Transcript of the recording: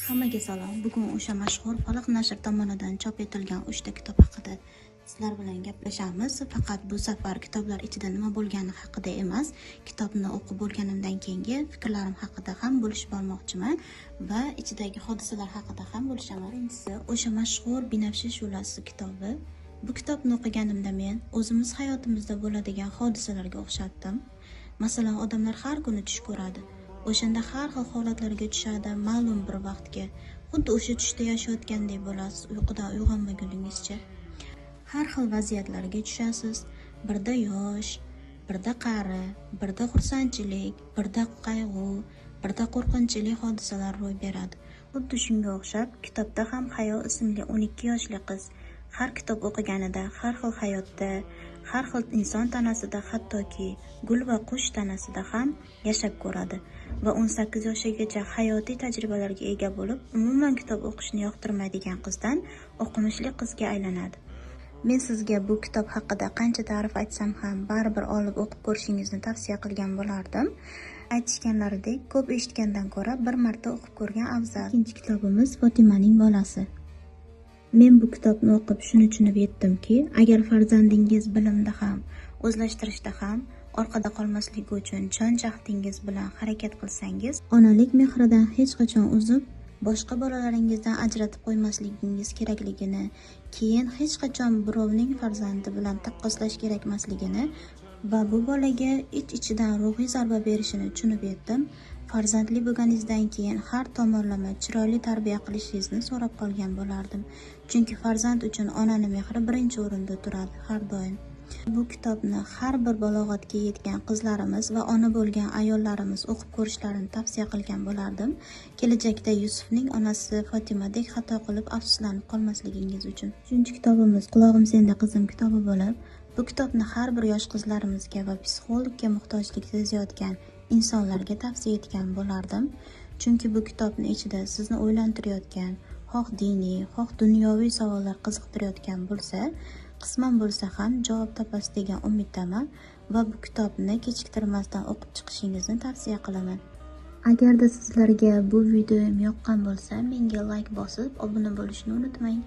Hammaga salom. Bugun o'sha mashhur Falaq nashr tomonidan chop etilgan 3 ta kitob haqida sizlar bilan gaplashamiz. Faqat bu safar kitoblar ichida nima bo'lgani haqida emas, kitobni o'qib bo'lganimdan keyingi fikrlarim haqida ham bo'lishib olmoqchiman va ichidagi hodisalar haqida ham bo'lishaman. Birinchisi o'sha mashhur Binafsha shu'lasi kitobi. Bu kitobni o'qiganimda men o'zimiz hayotimizda bo'ladigan hodisalarga o'xshatdim. Masalan, odamlar har kuni tush ko'radi. O'shanda har xil holatlarga tushadi, ma'lum bir vaqtga. Xuddi o'sha tushda yashayotgandek bo'lasiz, uyqudan uyg'onmaguningizcha. Har xil vaziyatlarga tushasiz. Birda yosh, birda qari, birda xursandchilik, birda qayg'u, birda qo'rqinchli hodisalar ro'y beradi. Xuddi shunga o'xshab, kitobda ham Hayo ismli 12 yoshli qiz har kitob o'qiganida har xil hayotda, har xil inson tanasida, hattoki gul va qush tanasida ham yashab ko'radi va 18 yoshigacha hayotiy tajribalarga ega bo'lib, umuman kitob o'qishni yoqtirmaydigan qizdan o'qimishli qizga aylanadi. Men sizga bu kitob haqida qancha ta'rif aytsam ham baribir olib o'qib ko'rishingizni tavsiya qilgan bo'lardim. Aytishganlaridek, ko'p eshitgandan ko'ra bir marta o'qib ko'rgan afzal. Ikkinchi kitobimiz Fotimaning bolasi. Men bu kitobni o'qib shuni tushunib yetdimki, agar farzandingiz bilimda ham, o'zlashtirishda ham orqada qolmasligi uchun jon jahdingiz bilan harakat qilsangiz, onalik mehridan hech qachon uzib, boshqa bolalaringizdan ajratib qo'ymasligingiz kerakligini, keyin hech qachon birovning farzandi bilan taqqoslash kerakmasligini va bu bolaga ich-ichidan ruhiy zarba berishini tushunib yetdim. Farzandli bo'lganingizdan keyin har tomonlama chiroyli tarbiya qilishingizni so'rab qolgan bo'lardim. Chunki farzand uchun onani mehri birinchi o'rinda turadi har doim. Bu kitobni har bir balog'atga yetgan qizlarimiz va ona bo'lgan ayollarimiz o'qib ko'rishlarini tavsiya qilgan bo'lardim. Kelajakda Yusufning onasi Fotimadek xato qilib afsuslanib qolmasligingiz uchun. Uchinchi kitobimiz Qulog'im senda qizim kitobi bo'lib, bu kitobni har bir yosh qizlarimizga va psixologga muhtojlik sezayotgan insonlarga tavsiya etgan bo'lardim. Chunki bu kitobni ichida sizni o'ylantirayotgan, xoh diniy, xoh dunyoviy savollar qiziqtirayotgan bo'lsa, qisman bo'lsa ham javob topasiz degan umiddaman va bu kitobni kechiktirmasdan o'qib chiqishingizni tavsiya qilaman. Agarda sizlarga bu videom yoqqan bo'lsa, menga like bosib, obuna bo'lishni unutmang.